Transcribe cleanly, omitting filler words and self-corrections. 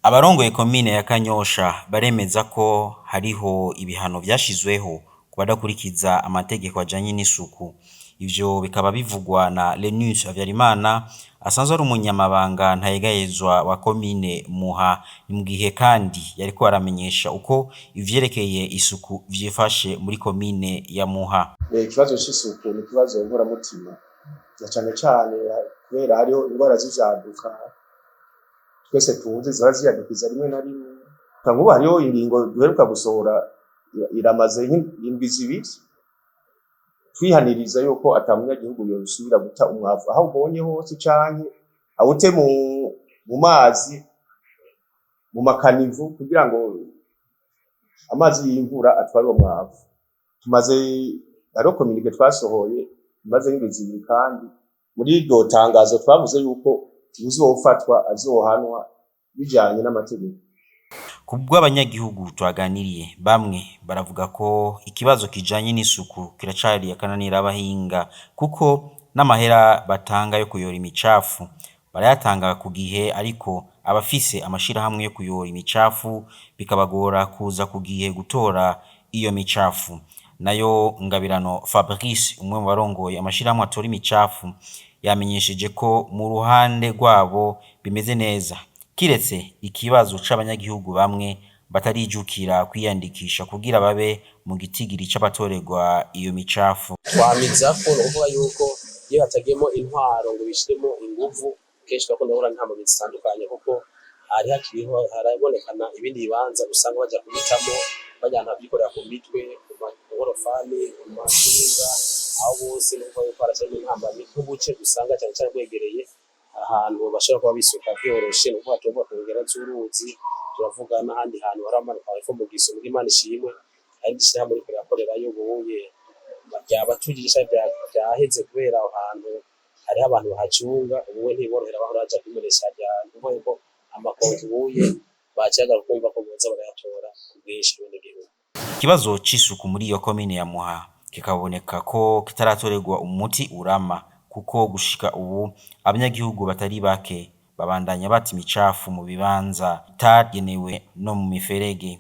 Abarongoye komine ya Kanyosha baremeza ko hariho ibihano vyashizweho ku badakurikiza amategeko ajanye n'isuku. Ivyo bikaba bivugwa na Lenus Havyarimana asanzwe ari umunyamabanga ntayegayezwa wa komine Muha. Ni mu gihe kandi yariko aramenyesha uko ivyerekeye isuku vyifashe muri komine ya Muha. Ikibazo c'isuku ni ikibazo nkoramutima, na cane cane kubera hariho ingwara z'ivyaduka twese tuzi zihora ziyadukiza rimwe na rimwe. Nkubu hariho ingingo duheruka gusohora, iramaze indwi 2, twihaniriza yuko ata munyagihugu yosubira guta umwavu aho ubonye hose canke awute mu mazi, mu ma caniveaux, kugira ngo amazi y'imvura atware uwo mwavu. Tumaze, hariho communiqué twasohoye imaze nk'indwi 2, kandi muri iryo tangazo twavuze yuko uwuzofatwa azohanwa bijanye n'amategeko. Kubw'abanyagihugu twaganiriye, bamwe baravuga ko ikibazo kijanye n'isuku kiracari akananira abahinga, kuko n'amahera batanga yo kuyora imicafu barayatanga ku gihe, ariko abafise amashirahamwe yo kuyora imicafu bikabagora kuza ku gihe gutora iyo micafu. Nayo Ngabirano Fabrice, umwe mu barongoye amashirahamwe atora imicafu, yamenyesheje ko mu ruhande rwabo bimeze neza, kiretse ikibazo c'abanyagihugu bamwe batarijukira kwiyandikisha kugira babe mu gitigiri c'abatorerwa iyo micafu. Twamizako ni ukuvuga yuko iyo hatagiyemo intwaro ngo bishiremo inguvu, kenshi turakunda guhura n'intambamyi zitandukanye, kuko hari hakiriho harabonekana ibindi bibanza usanga baja kubitamo bajyana bavyikorera ku mitwe, ku ngorofani, ku makinga, aho bose. Ni ukuvuga yuko haracarimo intambamyi nk'ubuce usanga cane cane bwegereye ahantu bashobora kuba bisuka vyoroshe, ni ukuvuga tuvuga ku nkengera z'uruzi, turavuga n'ahandi hantu hari amanuka hepfo mu Giso. Imana ishimwe, hari ishirahamwe ririko rirakorerayo ubuye ryabatugisha vyaheze, kubera aho hantu hariho abantu bahacunga, ubuwe ntiborohera bahora baja kwimenesha harya hantu. Kuvuga yuko amakonti ubuye baciye kumva ko boza barayatora ku bwinshi abenegihugu. Ikibazo c'isuku muri iyo komine ya Muha kikaboneka ko kitaratorerwa umuti urama, kuko gushika ubu abanyagihugu batari bake babandanya bata imicafu mu bibanza itagenewe no mu miferege.